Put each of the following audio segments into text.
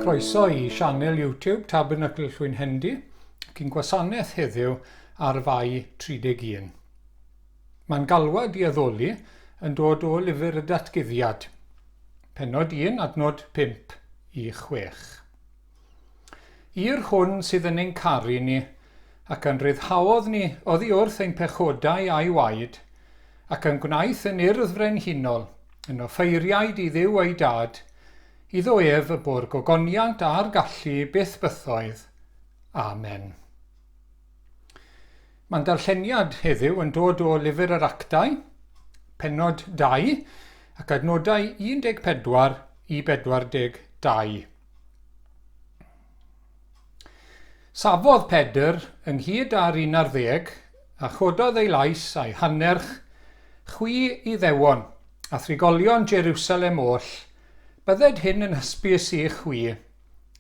Croeso i sianel YouTube Tabernacl Llwynhendy ac i'n gwasanaeth heddiw ar Fai 31. Mae'n galwad i addoli yn dod o lyfr y Datguddiad, pennod 1, adnod 5 i 6. I'r hwn sydd yn ein caru ni, ac a'n rhyddhaodd ni oddi wrth ein pechodau a'i waed, ac a'n gwnaeth yn urdd frenhinol, yn offeiriaid i Dduw ei Dad, iddo ef y bo'r gogoniant a'r gallu byth bythoedd. Amen. Mae'n darlleniad heddiw yn dod o Lyfr yr Actau, pennod 2, ac adnodau 14 i 42. Safodd Pedr ynghyd â'r un ar ddeg, a chododd ei lais a'i hannerch, Chwi Iddewon, a thrigolion Jeriwsalem oll, bydded hyn yn hysbys i chwi.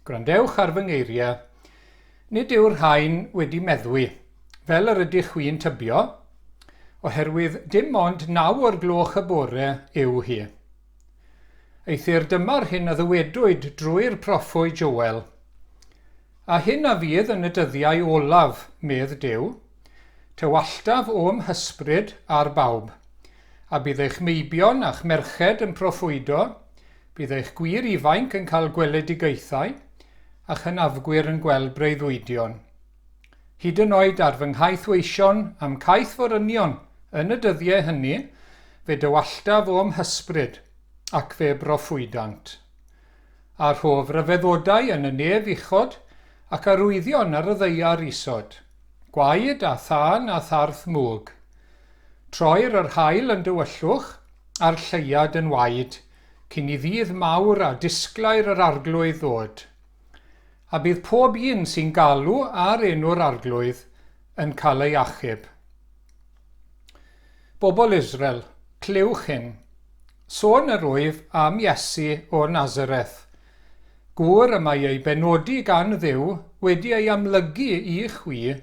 Gwrandewch ar fy ngeiriau. Nid yw'r rhain wedi meddwi, fel yr ydych chwi'n tybio, oherwydd dim ond naw o'r gloch y bore yw hi. Eithr dyma'r hyn a ddywedwyd drwy'r proffwyd Joel. A hyn a fydd yn y dyddiau olaf, medd Duw, tywalltaf o'm hysbryd ar bawb. A bydd eich meibion a'ch merched yn proffwydo, bydd eich gwŷr ifainc yn cael gweledigaethau, a'ch hynafgwyr yn gweld breuddwydion. Hyd yn oed ar fy nghaethweision a'm caethforynion yn y dyddiau hynny, fe dywalltaf o'm hysbryd, ac fe broffwydant. A rhof ryfeddodau yn y nef uchod, ac arwyddion ar y ddaear isod, gwaed a thân a tharth mwg. Troir yr haul yn dywyllwch, a'r lleuad yn waed, cyn i ddydd mawr a disglair yr Arglwydd ddod. A bydd pob un sy'n galw ar enw'r Arglwydd yn cael ei achub. Bobl Israel, clywch hyn. Sôn yr wyf am Iesu o Nazareth, gŵr y mae ei benodi gan Dduw wedi ei amlygu i chwi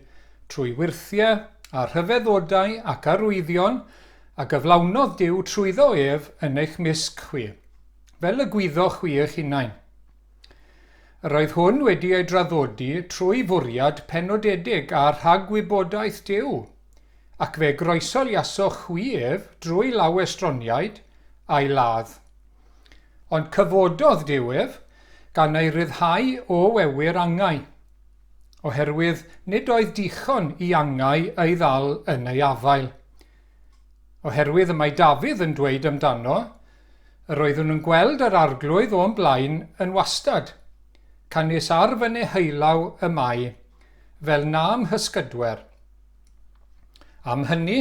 trwy wyrthiau a rhyfeddodau ac arwyddion a gyflawnodd Duw trwyddo ef yn eich mysg chwi, fel y gwyddoch chwi eich hunain. Yr oedd hwn wedi ei draddodi trwy fwriad penodedig a rhagwybodaeth Duw, ac fe groesoliasoch chwi ef drwy law estroniaid, a'i ladd. Ond cyfododd Duw ef, gan ei ryddhau o wewyr angau, oherwydd nid oedd dichon i angau ei ddal yn ei afael. Oherwydd y mae Dafydd yn dweud amdano, Yr oeddwn yn gweld yr Arglwydd o'm blaen yn wastad, canys ar fy neheulaw y mae, fel na'm hysgydwer. Am hynny,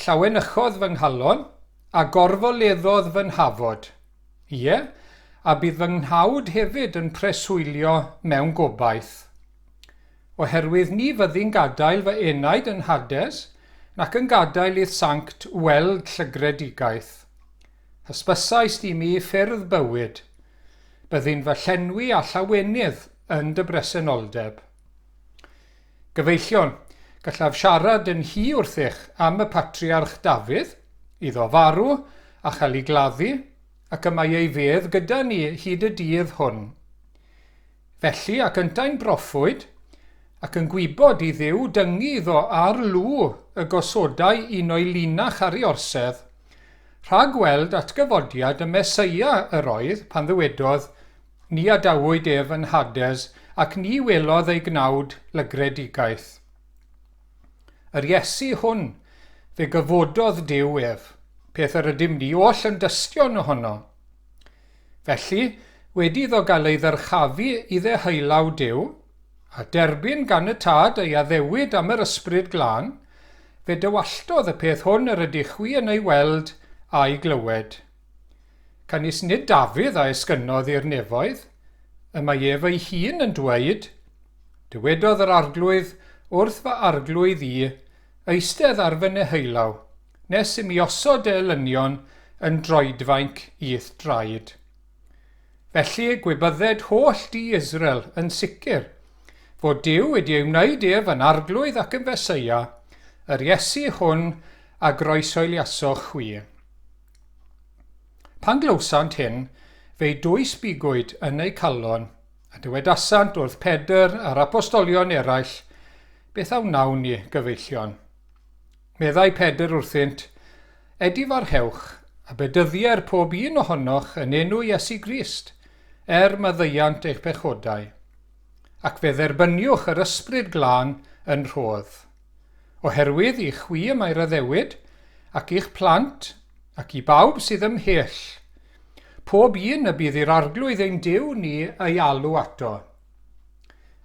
llawenychodd fy nghalon, a gorfoleddodd fy nhafod. Ie, a bydd fy nghnawd hefyd yn preswylio mewn gobaith. Oherwydd ni fyddi'n gadael fy enaid yn Hades, nac yn gadael i'th sanct weld llygredigaeth. Hysbysaist i mi ffyrdd bywyd. Byddi'n fy llenwi â llawenydd yn dy bresenoldeb. Gyfeillion, gallaf siarad yn hy wrthych am y patriarch Dafydd, iddo farw a chael ei gladdu, ac y mae ei fedd gyda ni hyd y dydd hwn. Felly, ac yntau'n broffwyd, ac yn gwybod i Dduw dyngu iddo ar lw y gosodai un o'i linach ar ei orsedd, rhag gweld atgyfodiad y Meseia yr oedd, pan ddywedodd, Ni adawyd ef yn Hades, ac ni welodd ei gnawd lygredigaeth. Yr Iesu hwn, fe gyfododd Duw ef, peth yr ydym ni oll yn dystion ohono. Felly, wedi iddo gael ei ddyrchafu i ddeheulaw Duw, a derbyn gan y Tad ei addewid am yr Ysbryd Glân, fe dywalltodd y peth hwn yr ydych chwi yn ei weld a'i glywed. Canys nid Dafydd a esgynnodd i'r nefoedd, y mae ef ei hun yn dweud, Dywedodd yr Arglwydd wrth fy Arglwydd i, Eistedd ar fy neheulaw, nes i mi osod dy elynion yn droedfainc i'th draed. Felly gwybydded holl dŷ Israel yn sicr, fod Duw wedi ei wneud ef yn Arglwydd ac yn Feseia, yr Iesu hwn a groesoeliasoch chwi. Pan glywsant hyn, fe'i dwys bigwyd yn eu calon, a dywedasant wrth Pedr a'r apostolion eraill, Beth a wnawn ni, gyfeillion? Meddai Pedr wrthynt, Edifarhewch, a bedyddier pob un ohonoch yn enw Iesu Grist, er maddeuant eich pechodau, ac fe dderbyniwch yr Ysbryd Glân yn rhodd. Oherwydd i chwi y mae'r addewid, ac i'ch plant, ac i bawb sydd ymhell, pob un y bydd i'r Arglwydd ein Duw ni ei alw ato.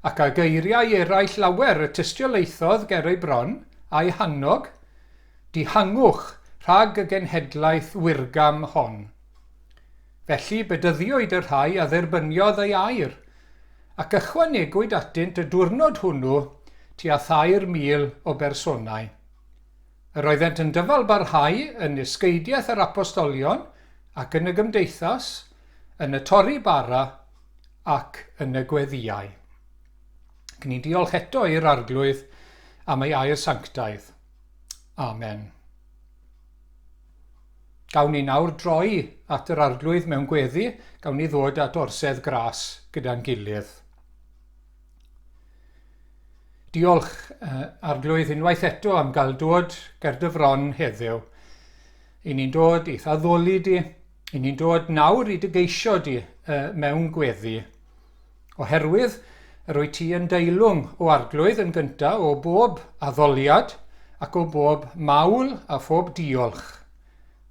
Ac â geiriau eraill lawer y tystiolaethodd ger ei bron, a'i hannog, Dihangwch rhag y genhedlaeth wirgam hon. Felly bedyddiwyd y rhai a dderbyniodd ei air, ac ychwanegwyd atynt y diwrnod hwnnw tua 3,000 o bersonau. Yr oeddent yn dyfalbarhau yn nysgeidiaeth yr apostolion ac yn y gymdeithas, yn y torri bara ac yn y gweddïau. Ac ni'n diolch eto i'r Arglwydd am ei air sanctaidd. Amen. Gawn ni nawr droi at yr Arglwydd mewn gweddi, gawn ni ddod at orsedd gras gyda'n gilydd. Diolch, Arglwydd, unwaith eto am gael dod ger dy fron heddiw. I ni'n dod i'th addoli di, i ni'n dod nawr i dy geisio di mewn gweddi. Oherwydd yr wyt ti yn deilwng o Arglwydd yn gyntaf o bob addoliad ac o bob mawl a phob diolch.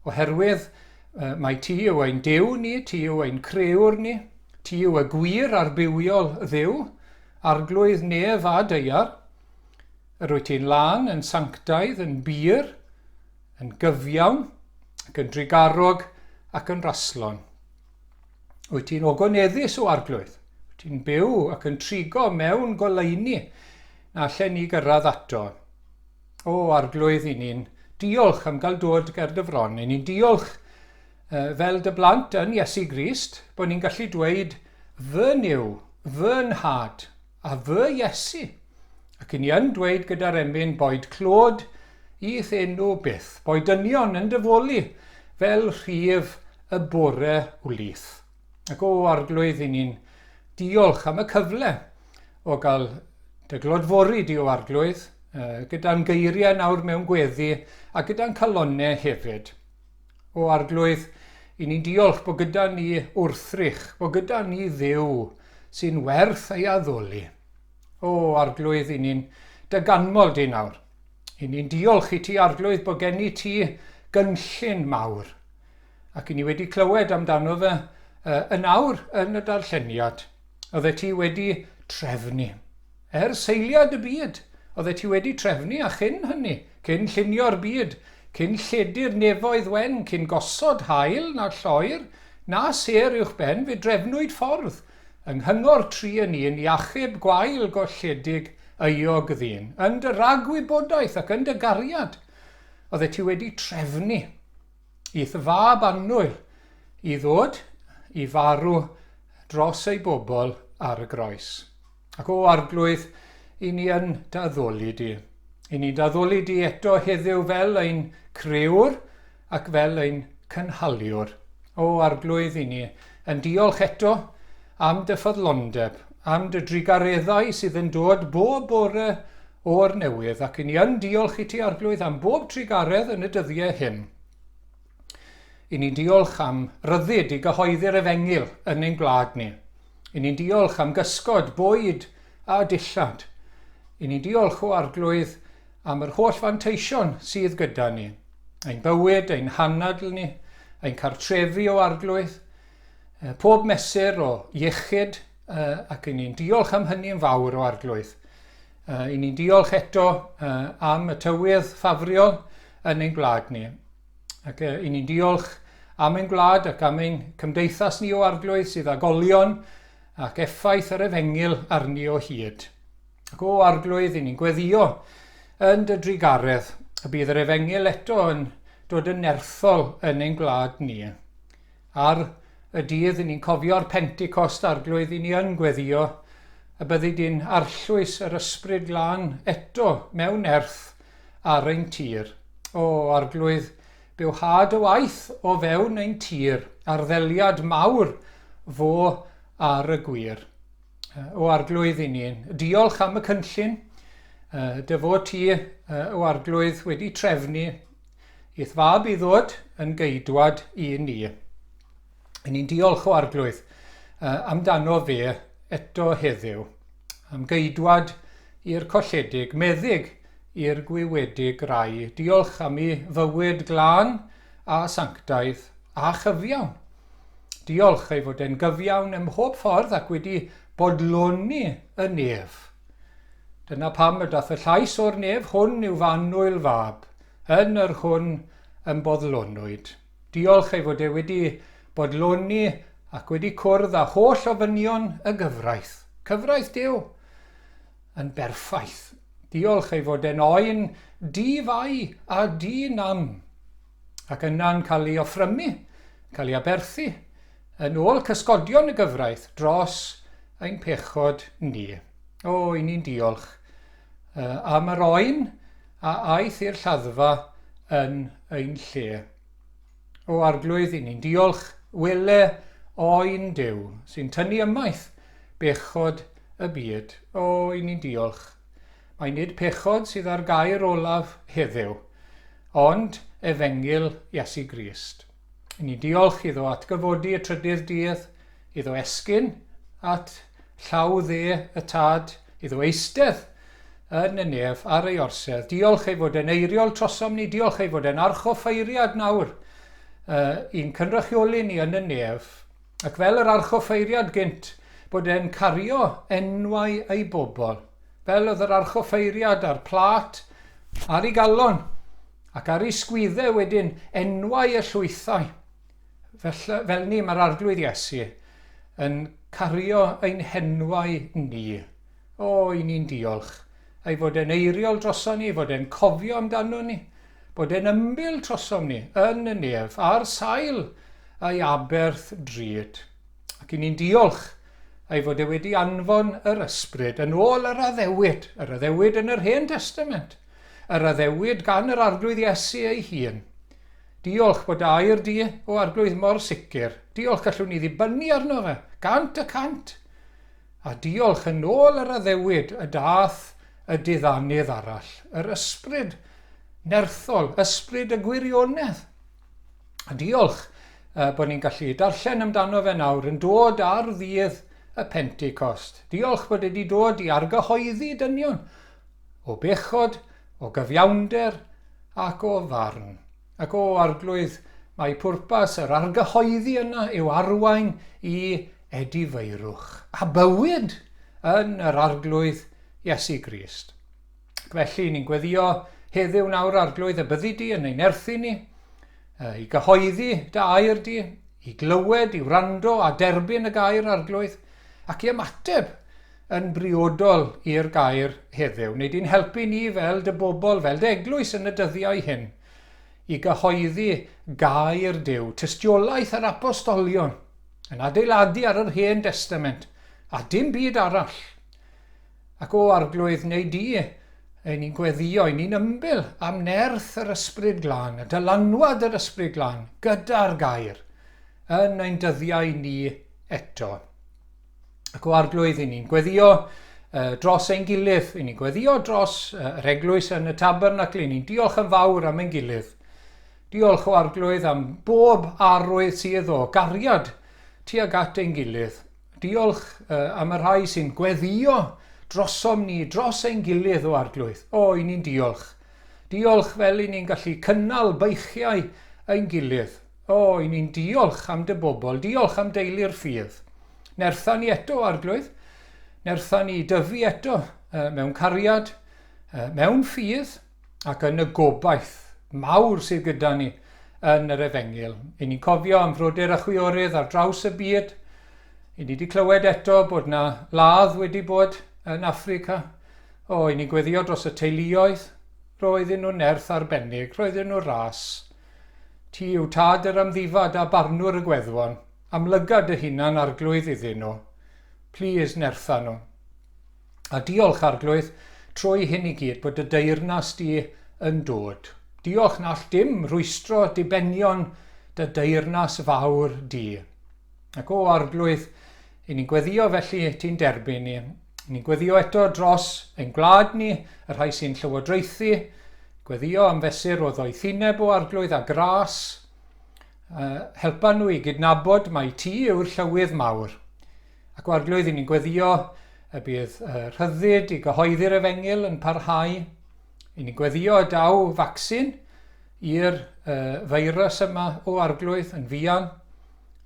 Oherwydd mai ti yw ein Duw ni, ti yw ein crëwr ni, ti yw y gwir a'r bywiol Dduw, Arglwydd nef a daear. Yr wyt ti'n lân, yn sanctaidd, yn bur, yn gyfiawn, ac yn drugarog ac yn raslon. Wyt ti'n ogoneddus o Arglwydd. Wyt ti'n byw ac yn trigo mewn goleuni na allen ni gyrraedd ato. O Arglwydd, i ni'n diolch am gael dod ger dy fron. I ni'n diolch fel dy blant yn Iesu Grist, bod ni'n gallu dweud fy Nuw, fy Nhad a fy Iesu. Ac i ni yn dweud gyda'r emyn boed clod i'th enw byth, boed dynion yn dy foli fel rhif y bore wlith. Ac o Arglwydd, i ni'n diolch am y cyfle o gael dy glodfori di o Arglwydd, gyda'n geiriau nawr mewn gweddi a gyda'n calonnau hefyd. O Arglwydd, i ni'n diolch bod gyda ni wrthrych, bod gyda ni Dduw sy'n werth ei addoli. O Arglwydd, i ni'n dy ganmol di nawr. I ni'n diolch i ti, Arglwydd, bod gen i ti gynllun mawr. Ac i ni wedi clywed amdano fe yn awr yn y darlleniad. Oeddet ti wedi trefnu. Er seiliad y byd, oeddet ti wedi trefnu a chyn hynny, cyn llunio'r byd, cyn lledu'r nefoedd wen, cyn gosod haul na lloer, na sêr uwch ben, fe drefnwyd ffordd yng nghyngor tri yn un i achub gwael golledig euog ddyn. Yn dy ragwybodaeth ac yn dy gariad, oeddet ti wedi trefnu i'th fab annwyl i ddod i farw dros ei bobl ar y groes. Ac o Arglwydd, i ni yn d'addoli di. I ni'n d'addoli di eto heddiw fel ein crëwr ac fel ein cynhaliwr. O Arglwydd, i ni yn diolch eto am dy ffyddlondeb, am dy drugareddau sydd yn dod bob bore o'r newydd, ac i ni yn diolch i ti, Arglwydd, am bob trugaredd yn y dyddiau hyn. I ni'n diolch am ryddid i gyhoeddi'r efengyl yn ein gwlad ni. I ni'n diolch am gysgod, bwyd a dillad. I ni'n diolch o Arglwydd am yr holl fanteision sydd gyda ni. Ein bywyd, ein hanadl ni, ein cartrefi o Arglwydd, pob mesur o iechyd, ac i ni'n diolch am hynny yn fawr o Arglwydd. I ni'n diolch eto am y tywydd ffafriol yn ein gwlad ni. Ac i ni'n diolch am ein gwlad ac am ein cymdeithas ni o Arglwydd sydd ag olion ac effaith yr efengyl arni o hyd. Ac o Arglwydd, i ni'n gweddio yn dy drugaredd y bydd yr efengyl eto yn dod yn nerthol yn ein gwlad ni. Ar y dydd i ni'n cofio'r Pentecost, Arglwydd, i ni yn gweddio y byddi di'n arllwys yr Ysbryd Glân eto mewn nerth ar ein tir. O, Arglwydd, bywhâ dy waith o fewn ein tir. Arddeliad mawr fo ar y gwir. O Arglwydd i ni, diolch am y cynllun, dy fod ti, o Arglwydd, wedi trefnu i'th fab i ddod yn geidwad i ni. I ni'n diolch o Arglwydd amdano fe eto heddiw, am geidwad i'r colledig, meddyg i'r gwywedig rai. Diolch am ei fywyd glân a sanctaidd a chyfiawn. Diolch ei fod e'n gyfiawn ym mhob ffordd ac wedi bodloni y nef. Dyna pam y dath y llais o'r nef hwn i'w f'annwyl fab, yn yr hwn ym boddlonwyd. Diolch ei fod e wedi bodloni ac wedi cwrdd â holl ofynion y gyfraith. Cyfraith Duw yn berffaith. Diolch ei fod e'n oen di-fai a di-nam. Ac yna'n cael ei offrymu, cael ei aberthu, yn ôl cysgodion y gyfraith dros ein pechod ni. O, i ni'n diolch am yr oen a aeth i'r lladdfa yn ein lle. O Arglwydd, i ni'n diolch, wele oen Duw sy'n tynnu ymaith bechod y byd. O, i ni'n diolch. Mae nid pechod sydd ar gair olaf heddiw, ond efengyl Iesu Grist. I ni diolch iddo atgyfodi y trydydd dydd, iddo esgyn at llaw dde y Tad, iddo eistedd yn y nef ar ei orsedd. Diolch ei fod e'n eiriol trosom ni, diolch ei fod e'n archoffeiriad nawr uh, i'n cynrychioli ni yn y nef, ac fel yr archoffeiriad gynt, bod e'n cario enwau ei bobl. Fel oedd yr archoffeiriad a'r plât ar ei galon ac ar ei sgwyddau wedyn enwau y llwythau. Felly, fel ni, mae'r Arglwydd Iesu yn cario ein henwau ni. O, i ni'n diolch. Ei fod e'n eiriol droson ni, fod e'n cofio amdano ni, bod e'n ymbil trosom ni yn y nef ar sail ei aberth drud. Ac i ni'n diolch ei fod e wedi anfon yr Ysbryd yn ôl yr addewid, yr addewid yn yr Hen Testament, yr addewid gan yr Arglwydd Iesu ei hun. Diolch bod air di, o Arglwydd, mor sicr. Diolch gallwn ni ddibynnu arno fe, 100%. A diolch yn ôl yr addewid y dath y diddanydd arall, yr ysbryd nerthol, ysbryd y gwirionedd. A diolch bod ni'n gallu darllen amdano fe nawr yn dod ar ddydd y Pentecost. Diolch bod wedi dod i argyhoeddi dynion o bechod, o gyfiawnder ac o farn. Ac o Arglwydd, mae pwrpas yr argyhoeddi yna yw arwain i edifeirwch a bywyd yn yr Arglwydd Iesu Grist. Ac felly, ni'n gweddio heddiw nawr, Arglwydd, y byddi di yn ein nerthu ni, i gyhoeddi dy air di, i glywed, i wrando a derbyn y gair, Arglwydd, ac i ymateb yn briodol i'r gair heddiw. Neu di'n helpu ni fel dy bobl, fel dy eglwys yn y dyddiau hyn, i gyhoeddi gair Duw, tystiolaeth yr apostolion, yn adeiladu ar yr Hen Destament, a dim byd arall. Ac o Arglwydd, neu di, ein ni'n gweddio, ein ni'n ymbil am nerth yr Ysbryd Glân, y dylanwad yr Ysbryd Glân, gyda'r gair, yn ein dyddiau ni eto. Ac o Arglwydd, ein ni'n gweddio dros ein gilydd, ein ni'n gweddio dros yr eglwys yn y tabernacl, ein ni'n diolch yn fawr am ein gilydd. Diolch o Arglwydd am bob arwydd sydd o gariad tuag at ein gilydd. Diolch am y rhai sy'n gweddïo drosom ni, dros ein gilydd, o Arglwydd. O, i ni'n diolch. Diolch fel i ni'n gallu cynnal beichiau ein gilydd. O, i ni'n diolch am dy bobl, diolch am deulu'r ffydd. Nertha ni eto, Arglwydd. Nertha ni dyfu eto mewn cariad, mewn ffydd, ac yn y gobaith mawr sydd gyda ni yn yr Efengyl. I ni'n cofio am frodyr a chwiorydd ar draws y byd. I ni wedi clywed eto bod na ladd wedi bod yn Affrica. O, i ni'n gweddio dros y teuluoedd. Roedden nhw nerth arbennig, roedden nhw ras. Ti yw tad yr amddifad a barnwr y gweddwon. Amlyga dy hunan arglwydd iddyn nhw. Plîs nertha nhw. A diolch, Arglwydd, trwy hyn i gyd, bod dy deyrnas di yn dod. Diolch na all dim rwystro dibenion dy deyrnas fawr di. Ac o Arglwydd, i ni'n gweddio felly ti'n derbyn ni. I ni'n gweddio eto dros ein gwlad ni, y rhai sy'n llywodraethu, gweddio am fesur o ddoethineb o Arglwydd a gras. Helpa nhw i gydnabod mai ti yw'r llywydd mawr. Ac o Arglwydd, i ni'n gweddio y bydd rhyddid i gyhoeddi'r efengyl yn parhau. I ni'n gweddio y daw vaccine i'r feirws yma o Arglwydd yn fuan.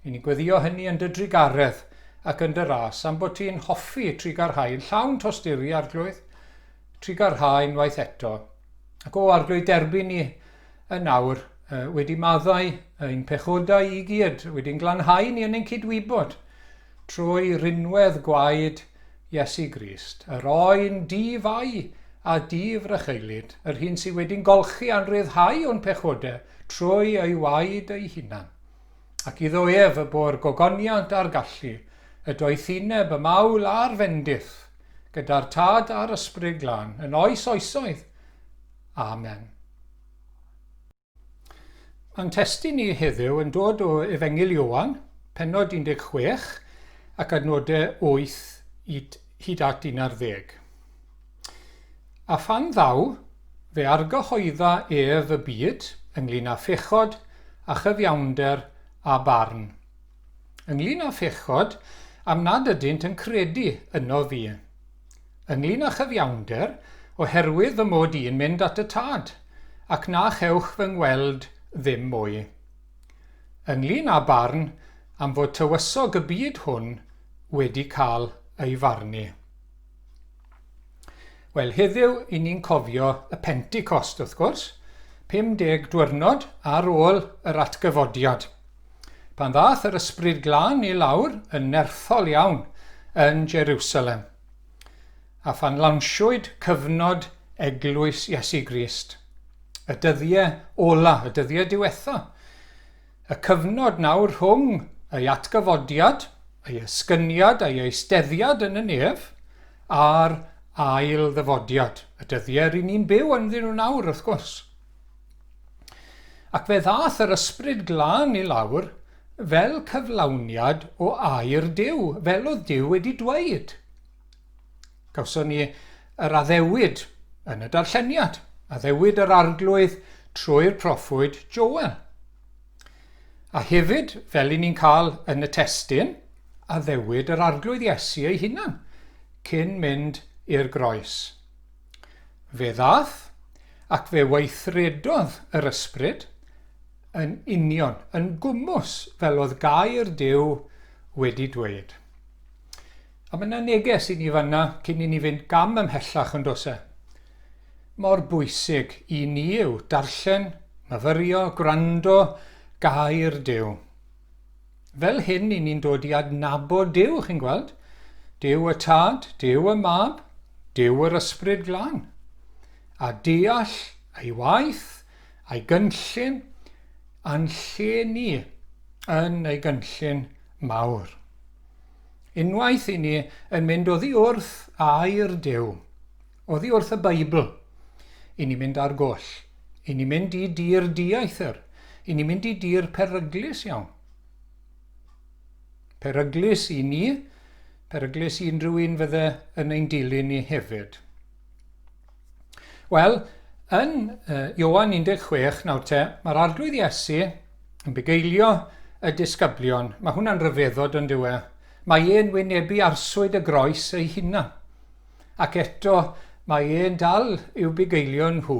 I ni'n gweddio hynny yn dy drugaredd ac yn dy ras, am bod ti'n hoffi trugarhau yn llawn tosturi, Arglwydd. Trugarhau unwaith eto. Ac o Arglwydd, derbyn ni yn awr wedi maddau ein pechodau i gyd, wedi'n glanhau ni yn ein cydwybod, trwy rinwedd gwaed Iesu Grist, yr oen di-fai a di-frycheulyd, yr hyn sydd wedi'n golchi a'n rhyddhau o'n pechodau trwy ei waed ei hunan. Ac iddo ef y bo'r gogoniant a'r gallu, y doethineb, y mawl a'r fendith, gyda'r Tad a'r Ysbryd Glân, yn oes oesoedd. Amen. Mae'n testun ni heddiw yn dod o Efengyl Ioan, pennod 16 ac adnodau 8 hyd at 11. A phan ddaw, fe argyhoedda ef y byd ynglyn â phechod a chyfiawnder a barn. Ynglyn â phechod, am nad ydynt yn credu yno fi. Ynglŷn â chyfiawnder, oherwydd fy mod i'n mynd at y Tad, ac na chewch fy ngweld ddim mwy. Ynglŷn â barn, am fod tywysog y byd hwn wedi cael ei farnu. Wel, heddiw i ni'n cofio y Pentecost, wrth gwrs, 50 dwyrnod ar ôl yr atgyfodiad. Pan ddaeth yr Ysbryd Glân i lawr yn nerthol iawn yn Jerusalem, a phan lansiwyd cyfnod Eglwys Iesu Grist, y dyddiau ola, y dyddiau diwetha, y cyfnod nawr rhwng ei atgyfodiad, ei esgyniad a'i eisteddiad yn y nef, a'r ail ddyfodiad, y dyddiau ry'n ni'n byw ynddyn nhw nawr, wrth gwrs. Ac fe ddaeth yr Ysbryd Glân i lawr fel cyflawniad o air Duw, fel oedd Duw wedi dweud. Cawson ni yr addewid yn y darlleniad, addewid yr Arglwydd trwy'r proffwyd Joel. A hefyd, fel i ni'n cael yn y testun, addewid yr Arglwydd Iesu ei hunan cyn mynd i'r groes. Fe ddaeth, ac fe weithredodd yr Ysbryd yn union, yn gwmws, fel oedd gair Duw wedi dweud. A mae yna neges i ni fanna cyn i ni fynd gam ymhellach yn does e? Mor bwysig i ni yw darllen, myfyrio, gwrando gair Duw. Fel hyn i ni'n dod i adnabod Duw, chi'n gweld? Duw y Tad, Duw y Mab, Duw yr Ysbryd Glân. A deall ei waith, a'i gynllun, a'n lle ni yn ei gynllun mawr. Unwaith i ni yn mynd oddi wrth air Duw, oddi wrth y Beibl, i ni mynd ar goll, i ni mynd i dir dieithr, i ni mynd i dir peryglus iawn. Peryglus i ni, peryglus i unrhyw un fydde yn ein dilyn ni hefyd. Wel, yn Ioan 16 nawr te, mae'r Arglwydd Iesu yn bugeilio y disgyblion. Mae hwnna'n rhyfeddod yn dyw e. Mae e'n wynebu arswyd y groes ei hunan. Ac eto, mae e'n dal i'w bugeilio nhw.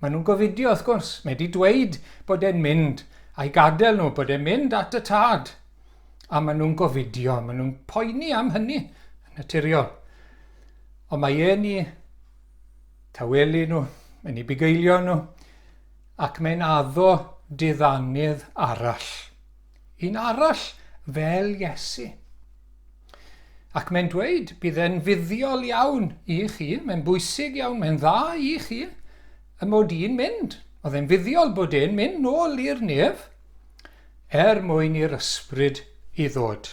Maen nhw'n gofidio, wrth gwrs. Mae wedi dweud bod e'n mynd a'i gadael nhw, bod e'n mynd at y tad. A maen nhw'n gofidio, maen nhw'n poeni am hynny, yn naturiol. Ond mae e'n i tawelu nhw, mae'n i bugeilio nhw, ac mae'n addo diddanydd arall. Un arall fel Iesu. Ac mae'n dweud, bydd e'n fuddiol iawn i chi, mae'n bwysig iawn, mae'n dda i chi, y mod i'n mynd. Oedd e'n fuddiol bod e'n mynd nôl i'r nef, er mwyn i'r ysbryd i ddod.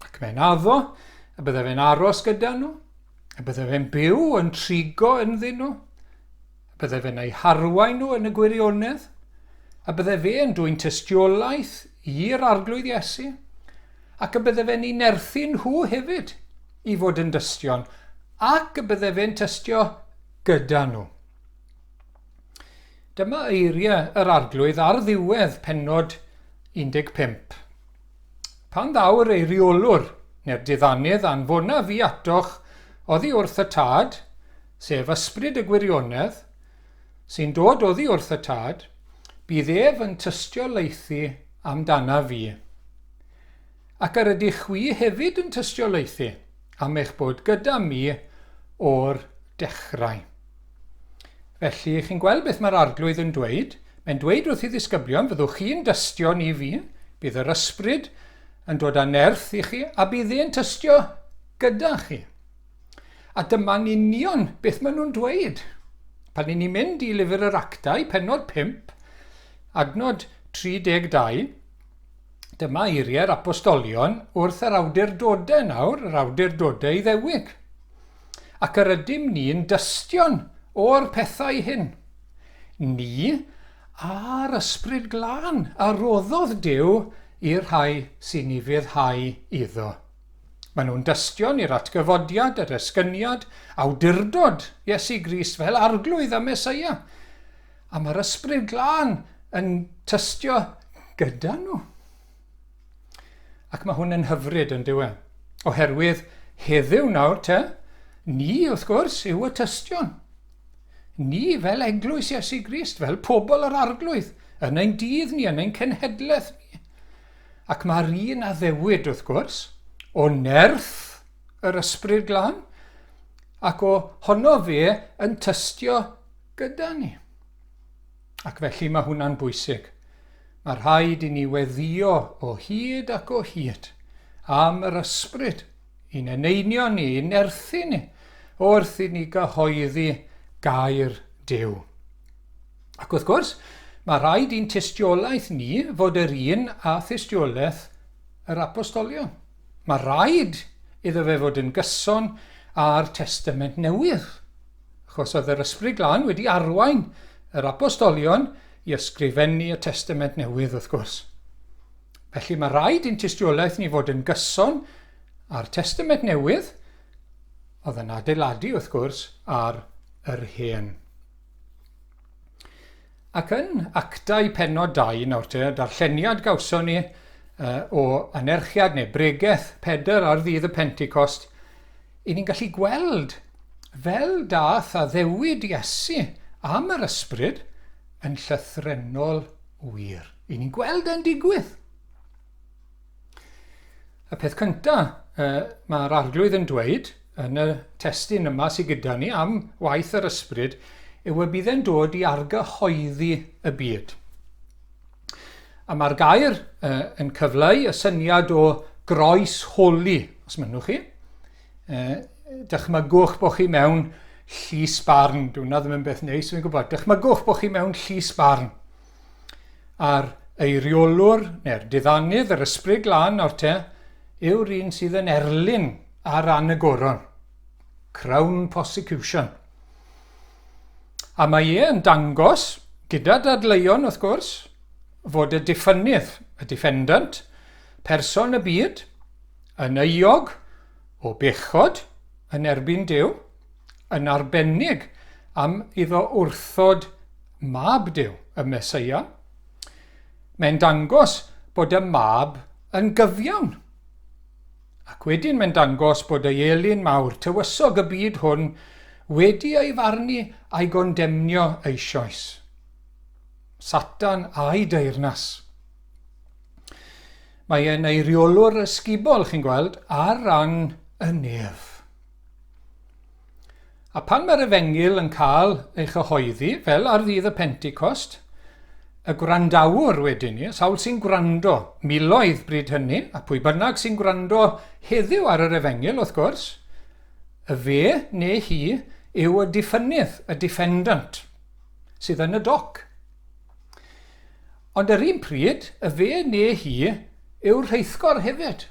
Ac mae'n addo y bydde fe'n aros gyda nhw, y bydde fe'n byw yn trigo ynddyn nhw, y bydde fe'n eu harwain nhw yn y gwirionedd, A bydde fe yn dwyn tystiolaeth i'r Arglwydd Iesu, ac y bydde fe'n ei nerthu nhw hefyd i fod yn dystion, ac y bydde fe'n tystio gyda nhw. Dyma eiriau yr Arglwydd ar ddiwedd pennod 15. Pan ddaw'r eiriolwr neu'r diddanydd anfona fi atoch oddi wrth y Tad, sef Ysbryd y gwirionedd, sy'n dod oddi wrth y Tad, bydd ef yn tystiolaethu amdanaf fi. Ac yr ydych chwi hefyd yn tystiolaethu am eich bod gyda mi o'r dechrau. Felly, chi'n gweld beth mae'r Arglwydd yn dweud? Mae'n dweud wrth ei ddisgyblion, fyddwch chi'n dystion i fi, bydd yr ysbryd yn dod â nerth i chi, a bydd e'n tystio gyda chi. A dyma'n union beth maen nhw'n dweud. Pan ni'n mynd i lyfr yr Actau, pennod 5, adnod 32, dyma eiriau'r apostolion wrth yr awdurdodau nawr, yr awdurdodau Iddewig. Ac yr ydym ni'n dystion o'r pethau hyn. Ni a'r Ysbryd Glân a roddodd Duw i'r rhai sy'n ufuddhau iddo. Maen nhw'n dystion i'r atgyfodiad, yr esgyniad, awdurdod Iesu Grist fel Arglwydd a Meseia. A mae'r Ysbryd Glân yn tystio gyda nhw. Ac mae hwn yn hyfryd yn dyw e. Oherwydd heddiw nawr te, ni wrth gwrs yw y tystion. Ni fel eglwys Iesu Grist, fel pobl yr Arglwydd, yn ein dydd ni, yn ein cenhedlaeth ni. Ac mae'r un addewid, wrth gwrs, o nerth yr Ysbryd Glân, ac o honno fe yn tystio gyda ni. Ac felly mae hwnna'n bwysig. Mae rhaid i ni weddio o hyd ac o hyd am yr ysbryd i'n eneinio ni, i'n nerthu ni, wrth i ni gyhoeddi gair Duw. Ac wrth gwrs, mae rhaid i'n tystiolaeth ni fod yr un â thystiolaeth yr apostolion. Mae rhaid iddo fe fod yn gyson â'r Testament Newydd, achos oedd yr Ysbryd Glân wedi arwain yr apostolion i ysgrifennu y Testament Newydd, wrth gwrs. Felly mae rhaid i'n tystiolaeth ni fod yn gyson â'r Testament Newydd, oedd yn adeiladu, wrth gwrs, ar yr hen. Ac yn Actau pennod 2 nawr te, darlleniad gawson ni o anerchiad neu bregeth Pedr ar ddydd y Pentecost, i ni'n gallu gweld fel dath addewid Iesu am yr ysbryd yn llythrennol wir. I ni'n gweld e'n digwydd. Y peth cyntaf mae'r Arglwydd yn dweud yn y testun yma sydd gyda ni am waith yr ysbryd yw y bydd e'n dod i argyhoeddi y byd. A mae'r gair yn cyfleu y syniad o groes holi, os mynnwch chi. Dychmygwch bod chi mewn llys barn. Dwi'n ddim yn beth neis, fi'n gwybod. Dychmygwch bod chi mewn llys barn. A'r eiriolwr, neu'r diddanydd, yr Ysbryd Glân nawr te, yw'r un sydd yn erlyn ar ran y goron. Crown Prosecution. A mae e yn dangos, gyda dadleuon wrth gwrs, fod y diffynnydd, y defendant, person y byd, yn euog o bechod yn erbyn Duw, yn arbennig am iddo wrthod Mab Duw, y Meseia. Mae'n dangos bod y Mab yn gyfiawn. Ac wedyn mae'n dangos bod ei elyn mawr, tywysog y byd hwn, wedi ei farnu a'i gondemnio eisoes. Satan a'i deyrnas. Mae e'n eiriolwr ysgubol, chi'n gweld, ar ran y nef. A pan mae'r efengyl yn cael ei chyhoeddi, fel ar ddydd y Pentecost, y gwrandawr wedyn ni, y sawl sy'n gwrando, miloedd bryd hynny, a pwy bynnag sy'n gwrando heddiw ar yr efengyl, wrth gwrs, y fe neu hi yw y diffynnydd, y defendant, sydd yn y doc. Ond yr un pryd, y fe neu hi yw'r rheithgor hefyd.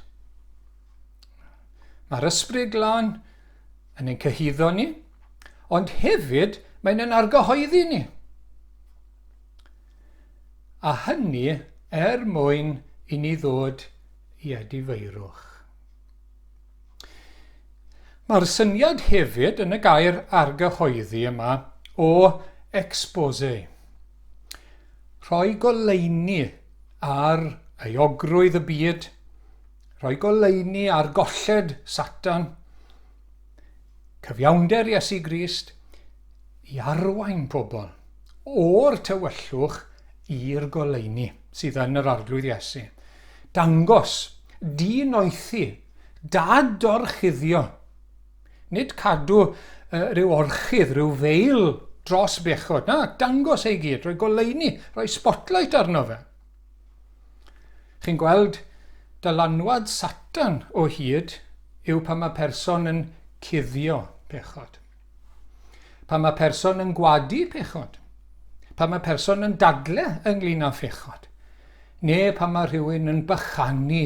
Mae'r Ysbryd Glân yn ein cyhuddo ni, ond hefyd mae'n ein argyhoeddi ni. A hynny er mwyn i ni ddod i edifeirwch. Mae'r syniad hefyd yn y gair argyhoeddi yma o expose. Rhoi goleuni ar euogrwydd y byd, rhoi goleuni ar golled Satan, cyfiawnder Iesu Grist, i arwain pobl o'r tywyllwch i'r goleuni sydd yn yr Arglwydd Iesu. Dangos, dinoethi, dadorchuddio. Nid cadw uh, rhyw orchudd, rhyw feil dros bechod. Na, dangos ei gyd, rhoi goleuni, rhoi spotlight arno fe. Chi'n gweld dylanwad Satan o hyd yw pan mae person yn cuddio pechod. Pan mae person yn gwadu pechod. Pan mae person yn dadle ynglyn â phechod. Neu pan mae rhywun yn bychanu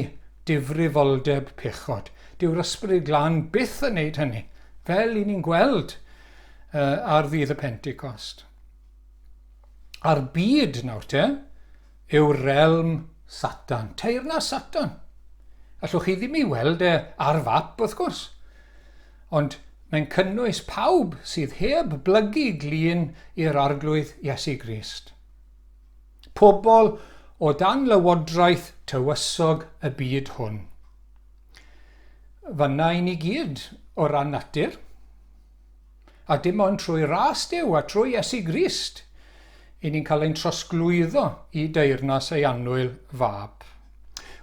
difrifoldeb pechod. Dyw'r Ysbryd Glân byth yn neud hynny, fel i ni'n gweld uh, ar ddydd y Pentecost. A'r byd nawr te yw realm Satan, teyrnas Satan. Allwch chi ddim ei weld e ar fap, wrth gwrs. Ond mae'n cynnwys pawb sydd heb blygu glin i'r Arglwydd Iesu Grist. Pobl o dan lywodraeth tywysog y byd hwn. Fanna i ni gyd o ran natur. A dim ond trwy ras Duw a trwy Iesu Grist i ni'n cael ein trosglwyddo i deyrnas ei annwyl fab.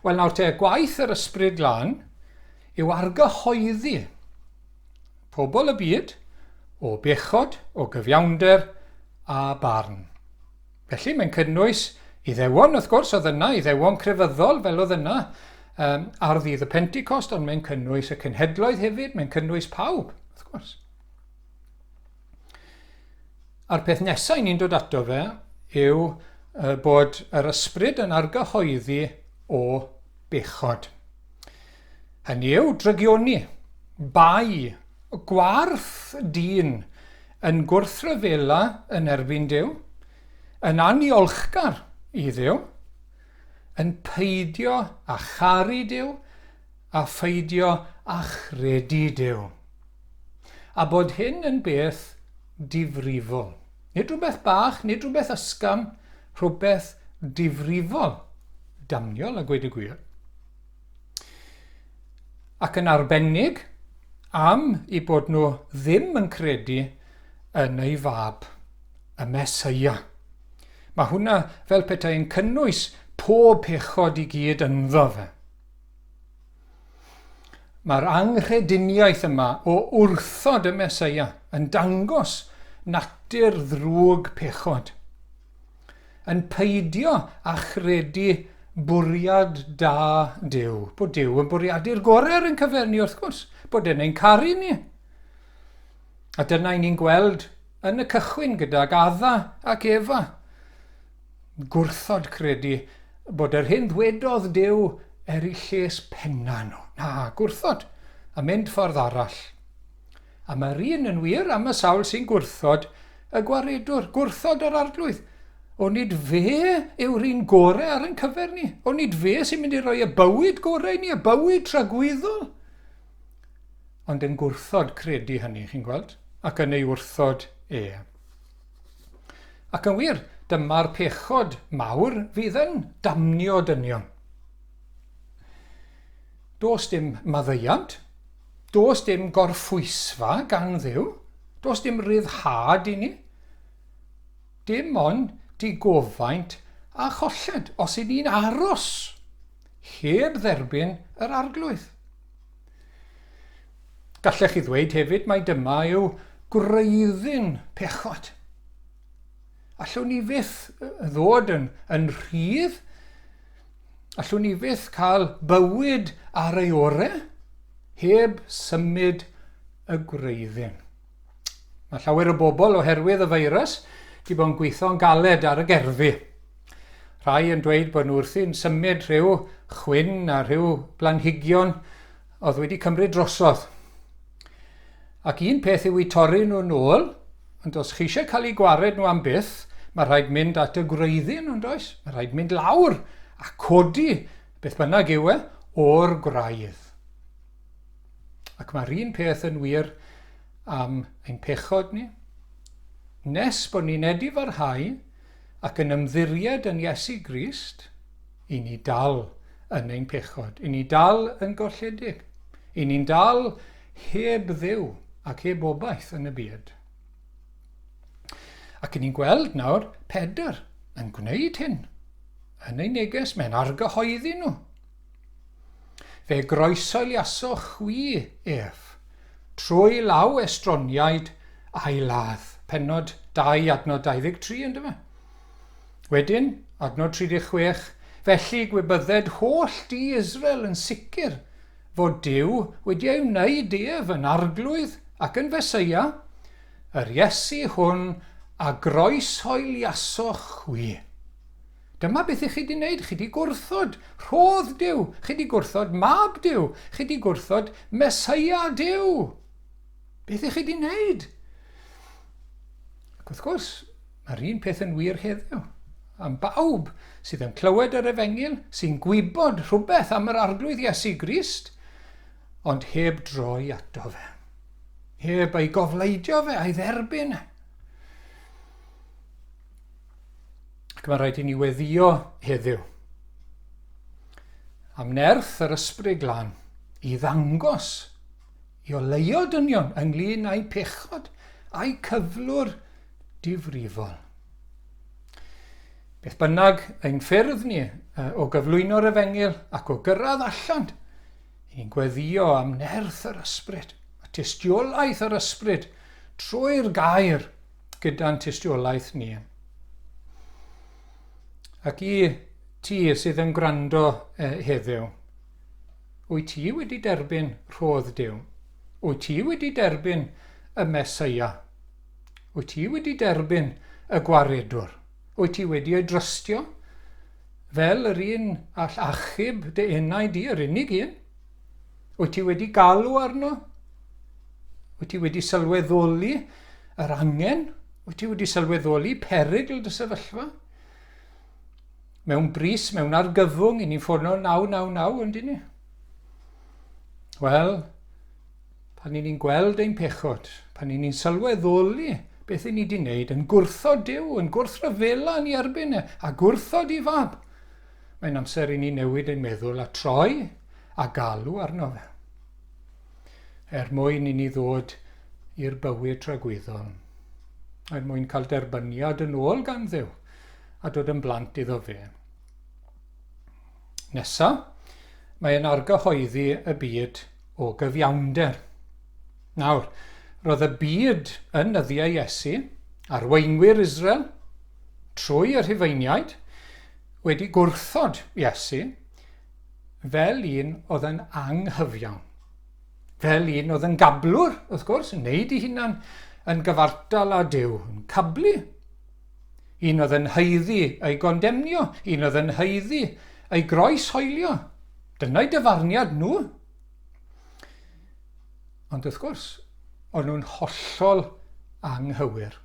Wel nawr te, gwaith yr Ysbryd Glân yw argyhoeddi pobl y byd o bechod, o gyfiawnder a barn. Felly mae'n cynnwys Iddewon, wrth gwrs, oedd yna, Iddewon crefyddol fel oedd yna um, ar ddydd y Pentecost, ond mae'n cynnwys y cenhedloedd hefyd, mae'n cynnwys pawb, wrth gwrs. A'r peth nesau ni'n dod ato fe yw uh, bod yr ysbryd yn argyhoeddi o bechod. Hynny yw, drygioni, bai, gwarth dyn yn gwrthryfela yn erbyn Duw, yn anniolchgar i Dduw, yn peidio â charu Duw a pheidio â chredu Duw. A bod hyn yn beth difrifol. Nid rhywbeth bach, nid rhywbeth ysgafn, rhywbeth difrifol, damniol a gweud y gwir. Ac yn arbennig am i bod nhw ddim yn credu yn ei fab, y Mesoea. Mae hwnna fel petai yn cynnwys pob pechod i gyd ynddo fe. Mae'r anghrediniaeth yma o wrthod y Mesoea yn dangos natur ddrwg pechod. Yn peidio â chredu bwriad da Duw. Bod Duw yn bwriadu'r gorau ar ein cyfer ni, wrth gwrs. Bod e'n ein caru ni. A dyna i ni'n gweld yn y cychwyn gydag Adda ac Efa. Gwrthod credu bod yr hyn ddwedodd Duw er eu lles penna nhw. Na, gwrthod, a mynd ffordd arall. A mae'r un yn wir am y sawl sy'n gwrthod y gwaredwr, gwrthod yr arglwydd. Onid fe yw'r un gorau ar ein cyfer ni? Onid fe sy'n mynd i roi y bywyd gorau i ni, y bywyd tragwyddol? Ond yn gwrthod credu hynny, chi'n gweld, ac yn ei wrthod e. Ac yn wir, dyma'r pechod mawr fydd yn damnio dynion. Does dim maddeuant, Does dim gorffwysfa gan Dduw. Does dim ryddhad i ni. Dim ond digofaint a cholled os i ni'n aros heb dderbyn yr Arglwydd. Gallech chi ddweud hefyd mai dyma yw gwreiddyn pechod. Allwn ni fyth ddod yn, yn rhydd? Allwn ni fyth cael bywyd ar ei orau heb symud y gwreiddyn? Mae llawer o bobl oherwydd y feirws wedi bod yn gweithio'n galed ar y gerddi. Rhai yn dweud bod nhw wrthi'n symud rhyw chwyn a rhyw blanhigion oedd wedi cymryd drosodd. Ac un peth yw i torri nhw nôl, ond os chi eisiau cael eu gwared nhw am byth, Mae rhaid mynd at y gwreiddyn, ond oes? Mae rhaid mynd lawr a codi, beth bynnag yw e, o'r gwraidd. Ac mae'r un peth yn wir am ein pechod ni. Nes bod ni'n edifarhau ac yn ymddiried yn Iesu Grist, i ni dal yn ein pechod, i ni dal yn golledig, i ni'n dal heb Dduw ac heb obaith yn y byd. Ac i ni'n gweld nawr Pedr yn gwneud hyn yn ei neges, mae'n argyhoeddi nhw. Fe groesoeliasoch chwi ef, trwy law estroniaid a'i ladd. Pennod 2, adnod 23, ynddo fe? Wedyn, adnod 36, felly gwybydded holl di Israel yn sicr fod Duw wedi ei wneud ef yn arglwydd ac yn Feseia, yr Iesu hwn a groeshoeliasoch chwi. Dyma beth i chi di wneud, chi di gwrthod rhodd Duw, chi di gwrthod mab Duw, chi di gwrthod Meseia Duw. Beth i chi di wneud? Ac wrth gwrs, mae'r un peth yn wir heddiw. Am bawb sydd yn clywed yr efengyl, sy'n gwybod rhywbeth am yr Arglwydd Iesu Grist, ond heb droi ato fe. Heb ei gofleidio fe a'i dderbyn e. Ac mae rhaid i ni weddio heddiw am nerth yr Ysbryd Glân i ddangos, i oleuo dynion ynglyn â'u pechod a'u cyflwr difrifol. Beth bynnag ein ffyrdd ni o gyflwyno'r efengyl ac o gyrraedd allan, i ni'n gweddio am nerth yr ysbryd, a tystiolaeth yr ysbryd trwy'r gair gyda'n tystiolaeth ni. Ac i ti sydd yn gwrando heddiw, wyt ti wedi derbyn rhodd Duw? Wyt ti wedi derbyn y Mesoea? Wyt ti wedi derbyn y Gwaredwr? Wyt ti wedi ei drystio fel yr un all achub dy enau di, yr unig un? Wyt ti wedi galw arno? Wyt ti wedi sylweddoli yr angen? Wyt ti wedi sylweddoli perygl dy sefyllfa? Mewn brys, mewn argyfwng, i ni'n ffono 999, yndyn ni? Wel, pan i ni'n gweld ein pechod, pan i ni'n sylweddoli beth i ni wedi wneud, yn gwrthod Duw, yn gwrthryfela yn ei erbyn e, a gwrthod i fab, mae'n amser i ni newid ein meddwl a troi a galw arno fe. Er mwyn i ni ddod i'r bywyd tragwyddol, er mwyn cael derbyniad yn ôl gan Dduw a dod yn blant iddo fe. Nesa, mae e'n argyhoeddi y byd o gyfiawnder. Nawr, roedd y byd yn nyddiau Iesu, arweinwyr Israel, trwy y Rhufeiniaid, wedi gwrthod Iesu, fel un oedd yn anghyfiawn. Fel un oedd yn gablwr, wrth gwrs, yn neud ei hunan yn gyfartal â Duw, yn cablu. Un oedd yn haeddu ei gondemnio, un oedd yn haeddu ei groes hoelio. Dyna'i dyfarniad nhw. Ond wrth gwrs, o'n nhw'n hollol anghywir.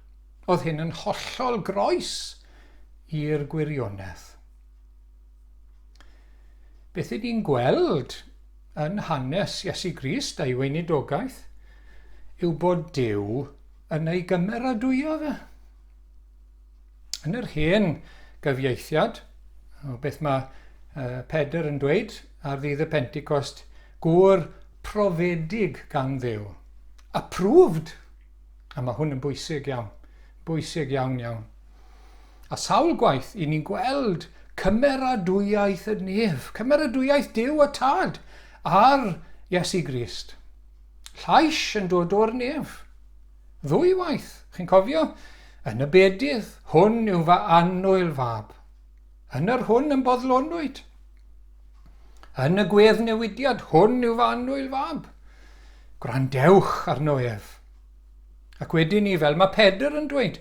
Oedd hyn yn hollol groes i'r gwirionedd. Beth ydyn ni'n gweld yn hanes Iesu Grist a'i weinidogaeth yw bod Duw yn ei gymeradwyo fe. Yn yr hen gyfieithiad, o beth mae Pedr yn dweud ar ddydd y Pentecost, gŵr profedig gan Dduw. Approved. A mae hwn yn bwysig iawn. Bwysig iawn iawn. A sawl gwaith i ni'n gweld cymeradwyaeth y nef, cymeradwyaeth Duw y Tad ar Iesu Grist. Llais yn dod o'r nef. Ddwy waith, chi'n cofio? Yn y bedydd, hwn yw fy annwyl fab. Yn yr hwn yn boddlonwyd. Yn y gwedd newidiad, hwn yw fy annwyl fab. Gwrandewch arno ef. Ac wedyn ni, fel mae Pedr yn dweud,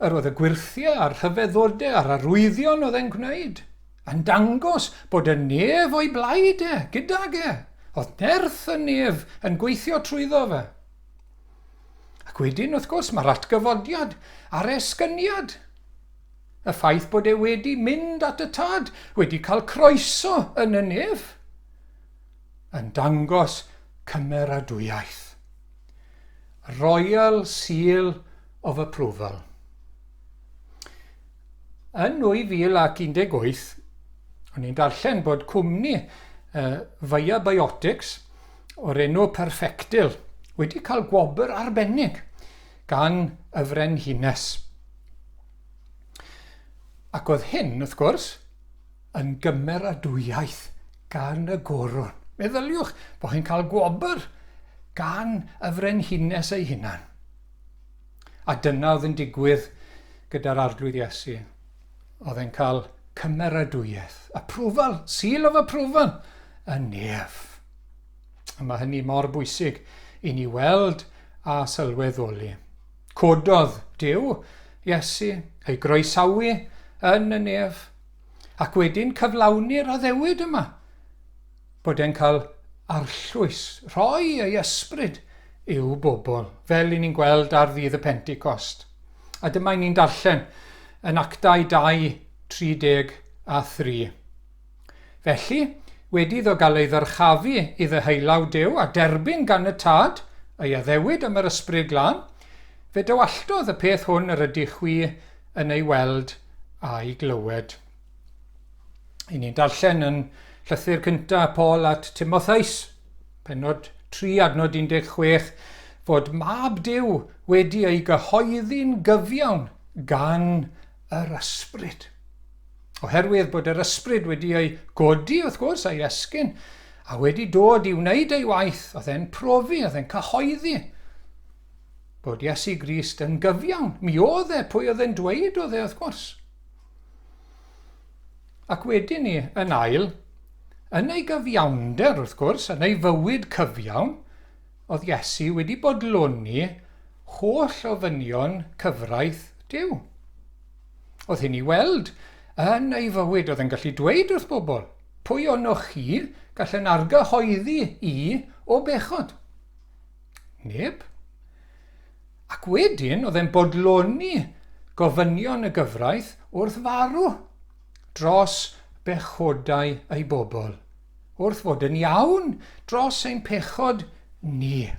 yr oedd y gwyrthiau a'r rhyfeddodau a'r arwyddion oedd e'n gwneud, yn dangos bod y nef o'i blaid e, gydag e. Oedd nerth y nef yn gweithio trwyddo fe. Ac wedyn, wrth gwrs, mae'r atgyfodiad a'r esgyniad. Y ffaith bod e wedi mynd at y Tad, wedi cael croeso yn y nef, yn dangos cymeradwyaeth. Royal Seal of Approval. Yn 2018, o'n i'n darllen bod cwmni Viabiotics o'r enw Perfectil wedi cael gwobr arbennig gan y Frenhines. Ac oedd hyn, wrth gwrs, yn gymeradwyaeth gan y goron. Meddyliwch bod chi'n cael gwobr gan y Frenhines ei hunan. A dyna oedd yn digwydd gyda'r Arglwydd Iesu. Oedd e'n cael cymeradwyaeth, approval, seal of approval, y nef. A mae hynny mor bwysig i ni weld a sylweddoli. Cododd Duw Iesu ei groesawu yn y nef, ac wedyn cyflawni'r addewid yma, bod e'n cael arllwys, rhoi ei ysbryd i'w bobl, fel i ni'n gweld ar ddydd y Pentecost. A dyma i ni'n darllen yn Actau 2, 33. Felly, wedi iddo gael ei ddyrchafu i ddeheulaw Duw a derbyn gan y Tad ei addewid am yr Ysbryd Glân, fe dywalltodd y peth hwn yr ydych chwi yn ei weld a'i glywed. I ni'n darllen yn llythyr cyntaf Paul at Timotheus, pennod 3 adnod 16, fod mab Duw wedi ei gyhoeddi'n gyfiawn gan yr ysbryd. Oherwydd bod yr ysbryd wedi ei godi, wrth gwrs, a'i esgyn, a wedi dod i wneud ei waith, oedd e'n profi, oedd e'n cyhoeddi bod Iesu Grist yn gyfiawn. Mi oedd e, pwy oedd e'n dweud oedd e, wrth gwrs. Ac wedyn ni, yn ail, yn ei gyfiawnder, wrth gwrs, yn ei fywyd cyfiawn, oedd Iesu wedi bodloni holl ofynion cyfraith Duw. Oedd hyn i weld yn ei fywyd, oedd e'n gallu dweud wrth bobl, pwy onoch chi gall yn argyhoeddi i o bechod? Neb. Ac wedyn oedd e'n bodloni gofynion y gyfraith wrth farw dros bechodau ei bobl, wrth fod yn iawn dros ein pechod ni.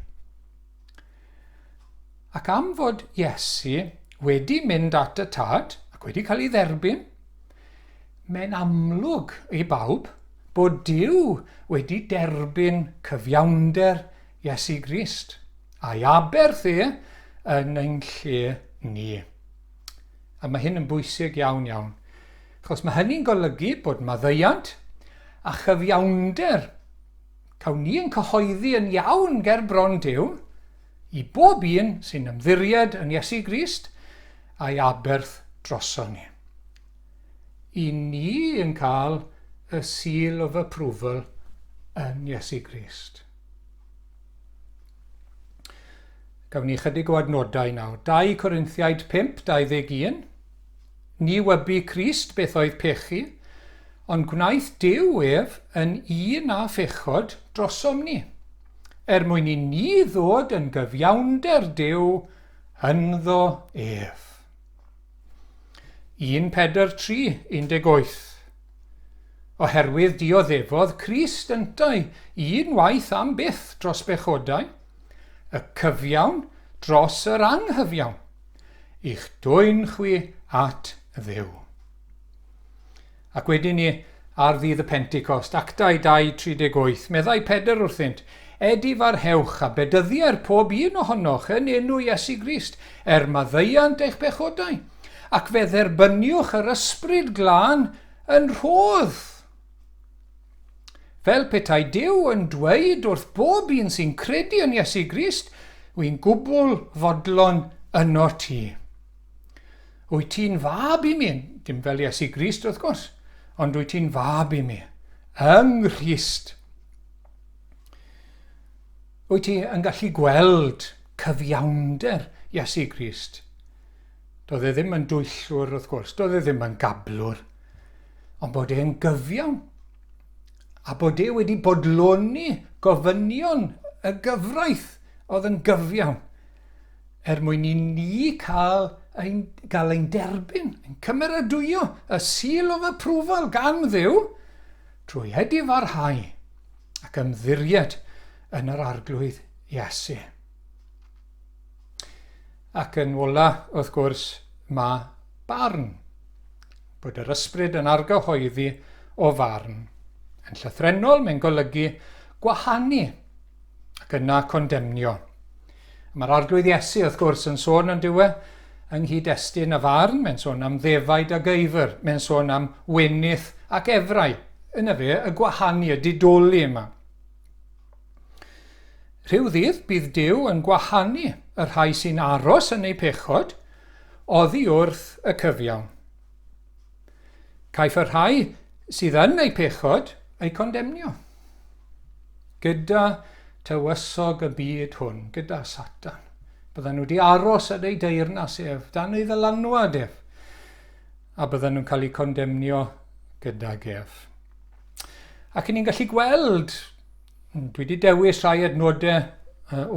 Ac am fod Iesu wedi mynd at y Tad ac wedi cael ei dderbyn, mae'n amlwg i bawb bod Duw wedi derbyn cyfiawnder Iesu Grist a'i aberth e yn ein lle ni. A mae hyn yn bwysig iawn iawn, achos mae hynny'n golygu bod maddeuant a chyfiawnder cawn ni yn cyhoeddi yn iawn ger bron Duw, i bob un sy'n ymddiried yn Iesu Grist a'i aberth droson ni. I ni yn cael y seal of approval yn Iesu Grist. Gawn ni chydig o adnodau nawr. 2 Corinthiaid 5, 21. Ni wybu Crist beth oedd pechu, ond gwnaeth Duw ef yn un â phechod drosom ni, er mwyn i ni ddod yn gyfiawnder Duw ynddo ef. 1 Pedr 3, 18. Oherwydd dioddefodd Crist yntau un waith am byth dros bechodau, y cyfiawn dros yr anghyfiawn, i'ch dwyn chwi at Dduw. Ac wedyn ni, ar ddydd y Pentecost, Actau 2:38, meddai Pedr wrthynt, Edifarhewch a bedyddier pob un ohonoch yn enw Iesu Grist, er maddeuant eich pechodau, ac fe dderbyniwch yr Ysbryd Glân yn rhodd. Fel petai Duw yn dweud wrth bob un sy'n credu yn Iesu Grist, Wy'n gwbl fodlon yno ti. Wyt ti'n fab i mi? Dim fel Iesu Grist, wrth gwrs, ond wyt ti'n fab i mi, yng Nghrist. Wyt ti yn gallu gweld cyfiawnder Iesu Grist? Doedd e ddim yn dwyllwr, wrth gwrs, doedd e ddim yn gablwr, ond bod e'n gyfiawn a bod e wedi bodloni gofynion y gyfraith oedd yn gyfiawn er mwyn i ni cael ein, gael ein derbyn, ein cymeradwyo, y seal of approval gan Dduw, trwy edifarhau ac ymddiried yn yr Arglwydd Iesu. Ac yn ola, wrth gwrs, mae barn. Bod yr ysbryd yn argyhoeddi o farn. Yn llythrennol, mae'n golygu gwahanu ac yna condemnio. Mae'r Arglwydd Iesu, wrth gwrs, yn sôn yn diwe yng nghyd-destun y farn, mae'n sôn am ddefaid a geifr, mae'n sôn am wenith ac efrau. Yna fe, y gwahanu, y didoli yma. Rhyw ddydd bydd Duw yn gwahanu y rhai sy'n aros yn eu pechod oddi wrth y cyfiawn. Caiff y rhai sydd yn eu pechod eu condemnio. Gyda tywysog y byd hwn, gyda Satan. Byddan nhw wedi aros yn ei deyrnas ef, dan ei ddylanwad ef, a byddan nhw'n cael eu condemnio gydag ef. Ac ni'n gallu gweld, dwi wedi dewis rhai adnodau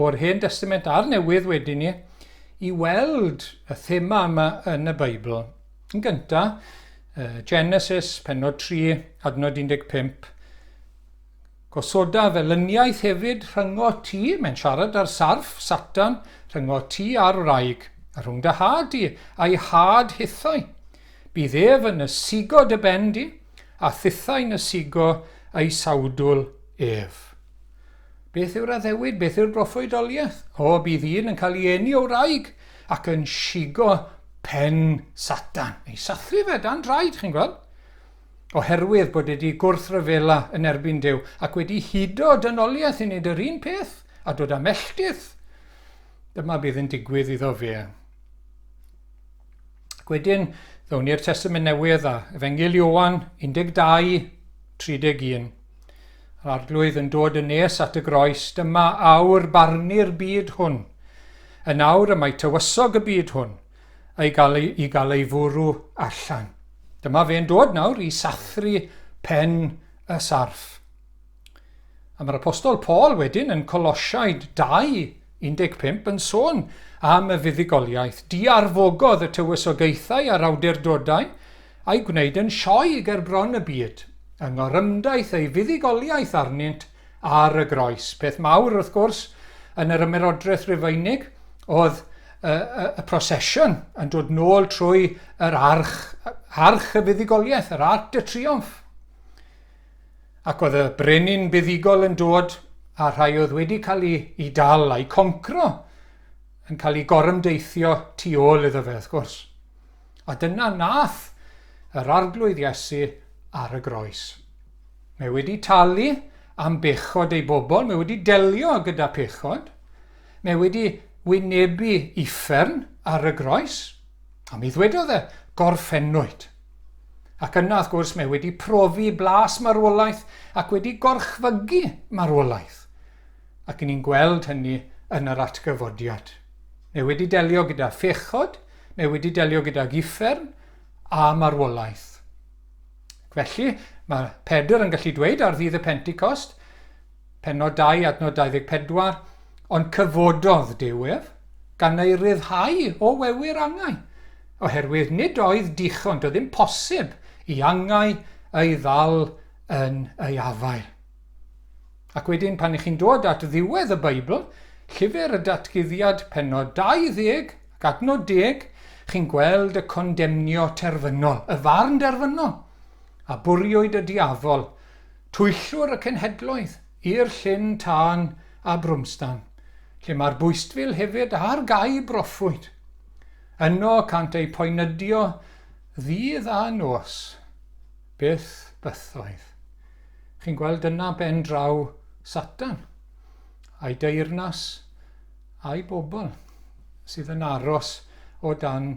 o'r Hen Testament a'r Newydd wedyn ni, i weld y thema yma yn y Beibl. Yn gyntaf, Genesis, penod 3, adnod 15. Gosoda felyniaeth hefyd rhyngo ti, mae'n siarad ar sarff, Satan, rhyngo ti a'r wraig, a rhwng dy had di a'i had hithau. Bydd ef yn ysigo dy ben di, a thithau'n ysigo ei sawdl ef. Beth yw'r addewid? Beth yw'r broffwydoliaeth? O, bydd un yn cael ei eni o wraig ac yn sigo pen Satan. Ei sathru fe dan draed, chi'n gweld? Oherwydd bod wedi gwrthryfela yn erbyn Duw ac wedi hudo dynoliaeth i wneud yr un peth a dod â melltith. Dyma bydd yn digwydd iddo fe. Ac wedyn, ddown ni'r Testament Newydd a Efengyl Ioan 12, 31. Yr Arglwydd yn dod yn nes at y groes, dyma awr barnu'r byd hwn. Yn awr y mae tywysog y byd hwn, ei gael ei, i gael ei fwrw allan. Dyma fe'n dod nawr i sathru pen y sarff. A mae'r apostol Paul wedyn yn Colosiaid 2, 15 yn sôn am y fuddugoliaeth. Diarfogodd y tywysogaethau a'r awdurdodau a'i gwneud yn sioe ger bron y byd, yng ngorymdaith ei fuddugoliaeth arnynt ar y groes. Peth mawr, wrth gwrs, yn yr Ymerodraeth Rufeinig oedd y, y, y procession yn dod nôl trwy yr arch, arch y fuddugoliaeth, yr Arc de Triomphe. Ac oedd y brenin buddugol yn dod, a rhai oedd wedi cael ei, ei dal a'i concro yn cael ei gorymdeithio tu ôl iddo fe, wrth gwrs. A dyna nath yr Arglwydd Iesu ar y groes. Mae wedi talu am bechod ei bobl, mae wedi delio gyda pechod, mae wedi wynebu uffern ar y groes, a mi ddwedodd e, gorffennwyd. Ac yna, wrth gwrs, mae wedi profi blas marwolaeth ac wedi gorchfygu marwolaeth. Ac ni'n gweld hynny yn yr atgyfodiad. Mae wedi delio gyda phechod, mae wedi delio gydag uffern a marwolaeth. Felly, mae Pedr yn gallu dweud ar ddydd y Pentecost, pennod 2, adnod 24, ond cyfododd Duw ef, gan ei ryddhau o wewyr angau, oherwydd nid oedd dichon, doedd ddim posib i angau ei ddal yn ei afael. Ac wedyn pan ych chi'n dod at ddiwedd y Beibl, llyfr y Datguddiad pennod 20 ac adnod 10, chi'n gweld y condemnio terfynol, y farn derfynol, a bwriwyd y diafol, twyllwr y cenhedloedd, i'r llyn tân a brwmstan, lle mae'r bwystfil hefyd a'r gau broffwyd. Yno cant eu poenydio ddydd a nos, byth bythoedd. Chi'n gweld dyna ben draw Satan, a'i deyrnas a'i bobl sydd yn aros o dan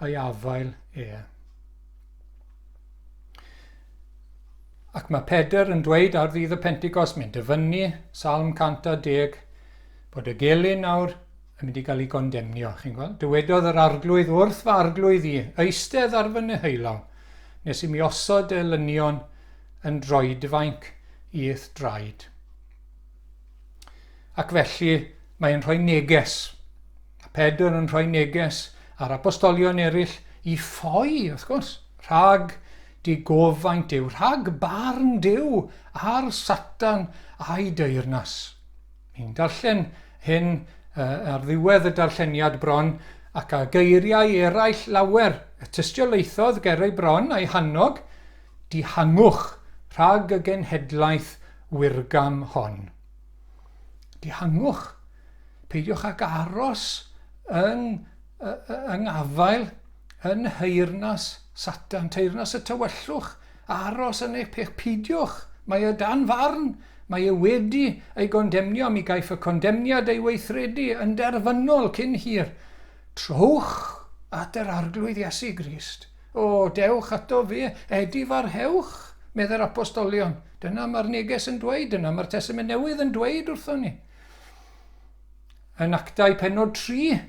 ei afael e. Ac mae Pedr yn dweud ar ddydd y Pentecost, mae'n dyfynnu Salm 110, bod y gelyn nawr yn mynd i gael ei gondemnio. Chi'n gweld? Dywedodd yr arglwydd wrth fy arglwydd i, eistedd ar fy neheulaw, nes i mi osod elynion yn droedfainc i'th draed. Ac felly mae'n rhoi neges. A Pedr yn rhoi neges a'r apostolion eraill i ffoi, wrth gwrs, rhag digofaint Duw, rhag barn Duw ar Satan a'i deyrnas. Ni'n darllen hyn ar ddiwedd y darlleniad bron ac â geiriau eraill lawer y tystiolaethodd ger ei bron a'i hannog, dihangwch rhag y genhedlaeth wirgam hon. Dihangwch. Peidiwch ag aros yng, yng ngafael yn nheyrnas Satan, teyrnas y tywyllwch. Aros yn eich pech. Peidiwch. Mae e dan farn. Mae e wedi ei gondemnio. Mi gaiff y condemniad ei weithredu yn derfynol cyn hir. Trowch at yr Arglwydd Iesu Grist. O, dewch ato fe, edifarhewch, meddai'r apostolion. Dyna mae'r neges yn dweud, dyna mae'r Testament Newydd yn dweud wrthon ni. Yn Actau penod 3,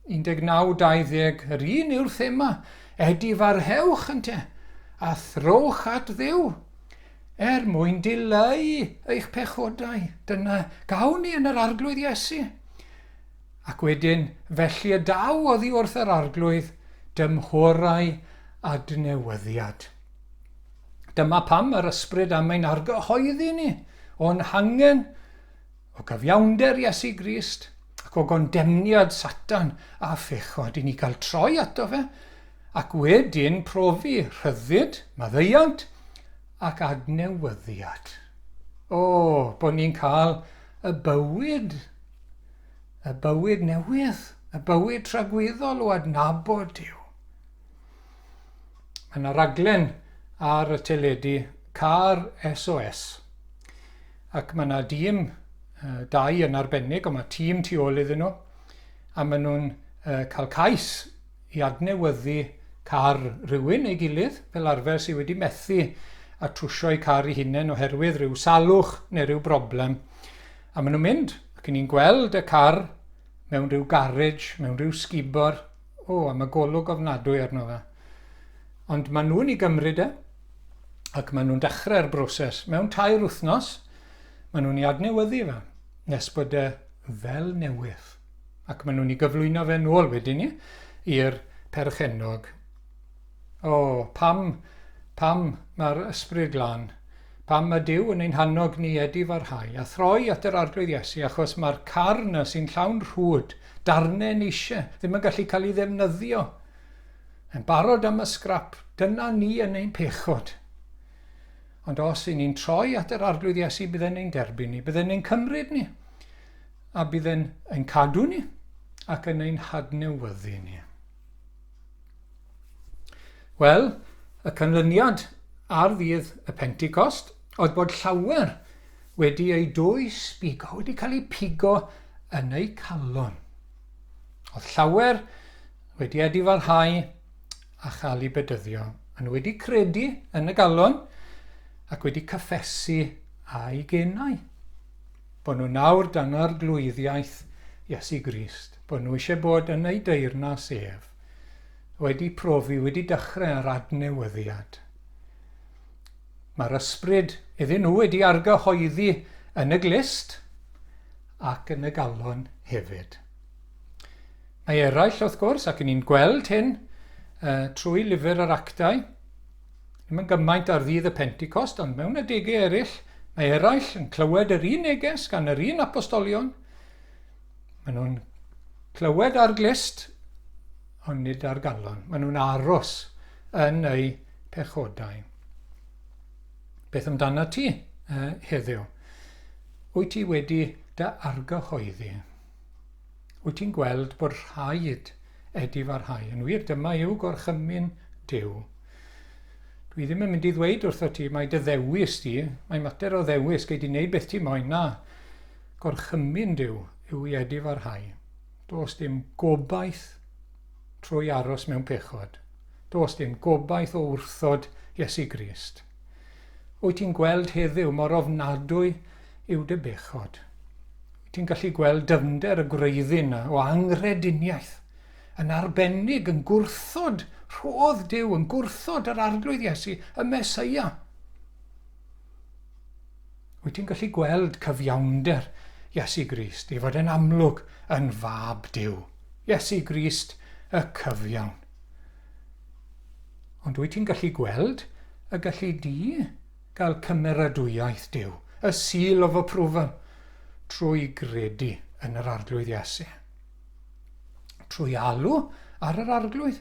19-20, yr un yw'r thema, edifarhewch ynte, a throwch at Dduw, er mwyn dileu eich pechodau. Dyna gawn ni yn yr Arglwydd Iesu. Ac wedyn, felly y daw oddi wrth yr Arglwydd dymhorau adnewyddiad. Dyma pam yr ysbryd am ein argyhoeddi ni o'n hangen o gyfiawnder Iesu Grist ac o gondemniad Satan a phechod i ni gael troi ato fe ac wedyn profi rhyddid, maddeuant ac adnewyddiad. O, bod ni'n cael y bywyd y bywyd newydd, y bywyd tragwyddol o adnabod Duw. Mae yna raglen ar y teledu Car SOS ac mae yna dîm, dau yn arbennig, ond mae tîm tu ôl iddyn nhw, a maen nhw'n cael cais i adnewyddu car rhywun ei gilydd, fel arfer sydd wedi methu a trwsio eu car eu hunain oherwydd rhyw salwch neu rhyw broblem. A maen nhw'n mynd, ac ni'n gweld y car mewn rhyw garej, mewn rhyw sgubor. O, a mae golwg ofnadwy arno fe. Ond maen nhw'n ei gymryd e, ac maen nhw'n dechrau'r broses. Mewn tair wythnos, maen nhw'n ei adnewyddu fe, nes bod e fel newydd. Ac maen nhw'n ei gyflwyno fe nôl wedyn ni i'r perchennog. O, pam, pam mae'r Ysbryd Glân, pam mae Duw yn ein hannog ni edifarhau a throi at yr Arglwydd Iesu, achos mae'r car 'na sy'n llawn rhwd, darnau yn eisiau, ddim yn gallu cael ei ddefnyddio. Yn barod am y sgrap, dyna ni yn ein pechod. Ond os y'n ni'n troi at yr Arglwydd Iesu, bydd e'n ein derbyn ni, bydd e'n ein cymryd ni, a bydd e'n ein cadw ni ac yn ein hadnewyddu ni. Wel, y canlyniad ar ddydd y Pentecost oedd bod llawer wedi eu dwys bigo, wedi cael eu pigo yn eu calon. Oedd llawer wedi edifarhau a chael eu bedyddio. Maen nhw wedi credu yn y galon ac wedi cyffesu â'i genau. Bod nhw nawr dan arglwyddiaeth Iesu Grist, bod nhw eisiau bod yn ei deyrnas ef, wedi profi, wedi dechrau ar adnewyddiad. Mae'r ysbryd iddyn nhw wedi argyhoeddi yn y glust ac yn y galon hefyd. Mae eraill, wrth gwrs, ac ni'n gweld hyn uh, trwy lyfr yr actau, Ddim yn gymaint ar ddydd y Pentecost, ond mewn adegau eraill, mae eraill yn clywed yr un neges gan yr un apostolion. Maen nhw'n clywed ar glust, ond nid ar galon. Maen nhw'n aros yn eu pechodau. Beth amdana ti uh, heddiw? Wyt ti wedi dy argyhoeddi? Wyt ti'n gweld bod rhaid edifarhau? Yn wir, dyma yw gorchymyn Duw. Dwi ddim yn mynd i ddweud wrtho ti, mae dy ddewis di, mae mater o ddewis, gei di wneud beth ti moyn. Na, gorchymyn Duw yw i edifarhau. Does dim gobaith trwy aros mewn pechod. Does dim gobaith o wrthod Iesu Grist. Wyt ti'n gweld heddiw mor ofnadwy yw dy bechod? Wyt ti'n gallu gweld dyfnder y gwreiddyn 'na o anghrediniaeth, yn arbennig yn gwrthod rhodd Duw, yn gwrthod yr Arglwydd Iesu, y Meseia? Wyt ti'n gallu gweld cyfiawnder Iesu Grist, ei fod yn amlwg yn fab Duw? Iesu Grist, y cyfiawn. Ond wyt ti'n gallu gweld y gallu di gael cymeradwyaeth Duw, y seal of approval, trwy gredu yn yr Arglwydd Iesu? Trwy alw ar yr Arglwydd.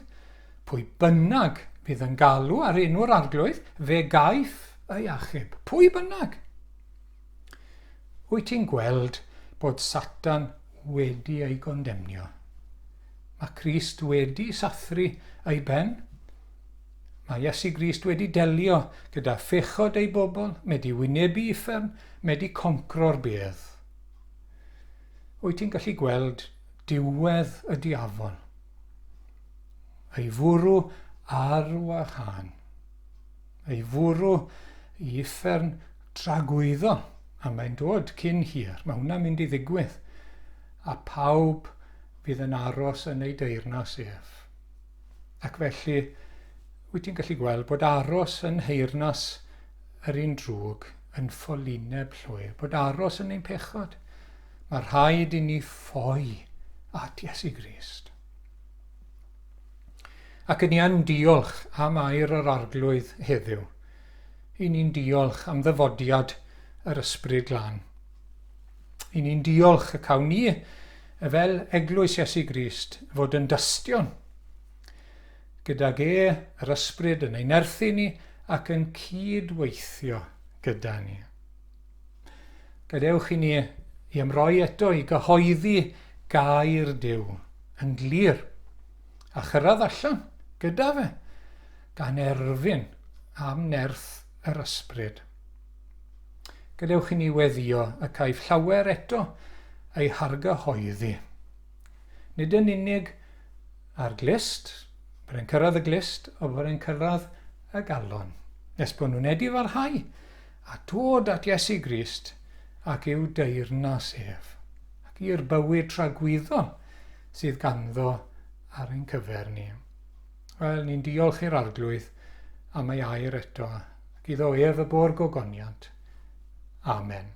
Pwy bynnag fydd yn galw ar enw'r Arglwydd, fe gaiff ei achub. Pwy bynnag. Wyt ti'n gweld bod Satan wedi ei gondemnio? Mae Crist wedi sathru ei ben. Mae Iesu Grist wedi delio gyda phechod ei bobl, wedi wynebu uffern, wedi concro'r bedd. Wyt ti'n gallu gweld diwedd y diafol? Ei fwrw ar wahân. Ei fwrw i uffern dragwyddol. A mae'n dod cyn hir. Mae hwnna'n mynd i ddigwydd. A pawb fydd yn aros yn ei deyrnas ef. Ac felly, wyt ti'n gallu gweld bod aros yn nheyrnas yr un drwg yn ffolineb llwyr, bod aros yn ein pechod. Mae rhaid i ni ffoi at Iesu Grist. Ac yn ni yn diolch am air yr Arglwydd heddiw. I ni'n diolch am ddyfodiad yr Ysbryd Glân. I ni'n diolch y cawn ni, fel Eglwys Iesu Grist, fod yn dystion. Gydag e, yr Ysbryd yn ein nerthu ni ac yn cyd-weithio gyda ni. Gadewch i ni i ymroi eto i gyhoeddi gair Duw yn glir a chyrraedd allan gyda fe gan erfyn am nerth yr ysbryd. Gadewch i ni weddio y caiff llawer eto ei hargyhoeddi. Nid yn unig a'r glust, bod e'n cyrraedd y glust, ond bod e'n cyrraedd y galon, nes bod nhw'n edifarhau a dod at Iesu Grist ac i'w deyrnas ef, ac i'r bywyd tragwyddol sydd ganddo ar ein cyfer ni. Wel, ni'n diolch i'r Arglwydd am ei air eto, ac iddo ef y bo'r gogoniant. Amen.